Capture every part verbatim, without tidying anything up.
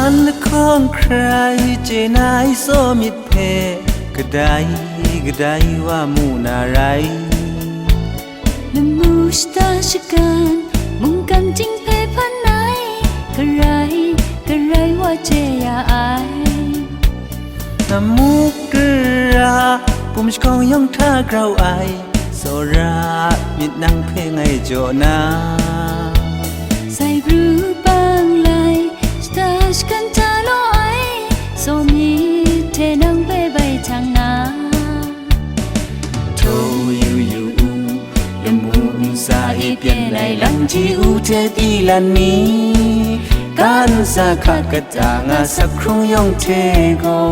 An lahkawng hkrai chye na ai tsawmyit hpe kadai kadai wa mu na rai. Lamu shata shagan, mungkan ting hpe hpan ai, karai karai wa chye ya ai. Namu gara, pum shakawng yawng hta grau ai, tsawra myit nang hpe ngai jaw na. Sai pru bang lai, shata shagan hta law ai, tsawmyit hte nang hpe bai htang na. Htaw yu yu u, lamu ntsa e pyan ai lam ji u hte pyi lan mi, kan sa hka kata nga sak hkrung yawng hte gaw,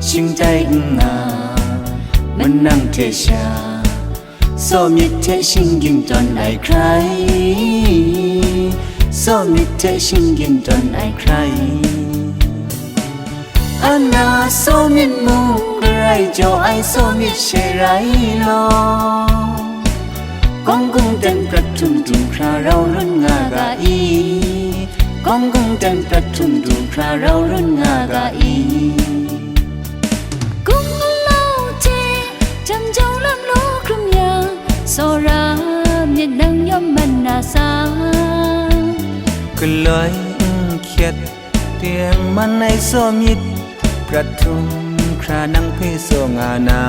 shingtai n nga, manang hte sha, tsawmyit hte shinggyim tawn ai hkrai, tsawmyit hte shinggyim tawn ai hkrai. Ana tsawmyit mung garai jaw ai tsawmyit she rai law, kawng gung ten prat htum du hkra rau run nga ga i, kawng gung ten prat htum du hkra rau run nga ga i. Gung galaw hte jam jau lam law hkrum yang, tsawra myit nang yawm man na sa, galoi n hkyet teng man ai tsawmyit, prat htum hkra nang hpe tsaw nga na.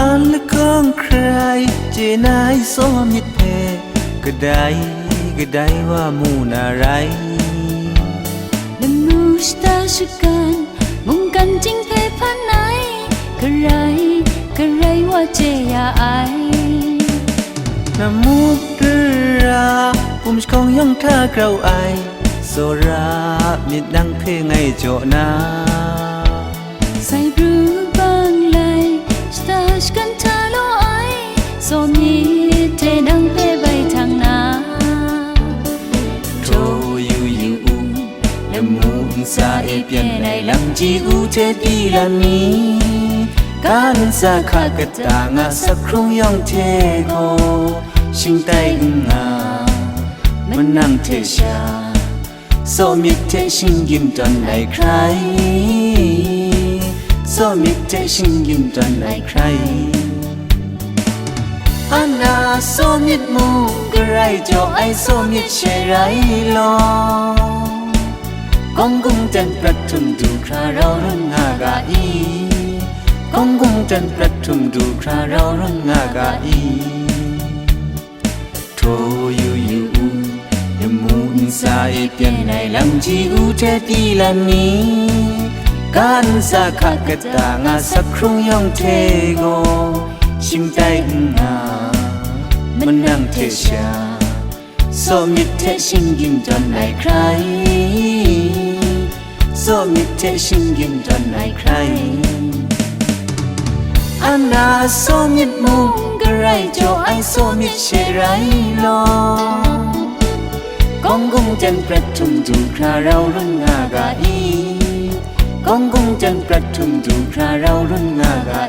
An lahkawng hkrai chye na ai tsawmyit hpe kadai kadai wa mu na rai. Lamu shata shagan, mungkan ting hpe hpan ai, karai karai wa chye ya ai. Namu gara, pum shakawng yawng hta grau ai, tsawra myit nang hpe ngai jaw na. Sai pru bang lai, shata shagan hta law ai, tsawmyit hte nang hpe bai htang na. Htaw yu yu u, lamu ntsa e pyan ai lam ji u hte pyi lan mi, kan sa hka kata nga sak hkrung yawng hte gaw, shingtai n nga, manang hte sha, tsawmyit hte shinggyim tawn ai hkrai, tsawmyit hte shinggyim tawn ai hkrai. Ana tsawmyit mung garai jaw ai tsawmyit she rai law, kawng gung ten prat htum du hkra rau run nga ga i, kawng gung ten prat htum du hkra rau run nga ga i. Htaw yu yu u, lamu ntsa e pyan ai lam ji u hte pyi lan mi, kan sa hka kata nga sak hkrung yawng hte gaw, shingtai n nga, manang hte sha, tsawmyit hte shinggyim tawn ai hkrai, tsawmyit hte shinggyim tawn ai hkrai. Ana tsawmyit mung garai jaw ai tsawmyit she rai law, kawng gung ten prat htum du hkra rau run nga ga i, kawng gung ten prat htum du hkra rau run nga ga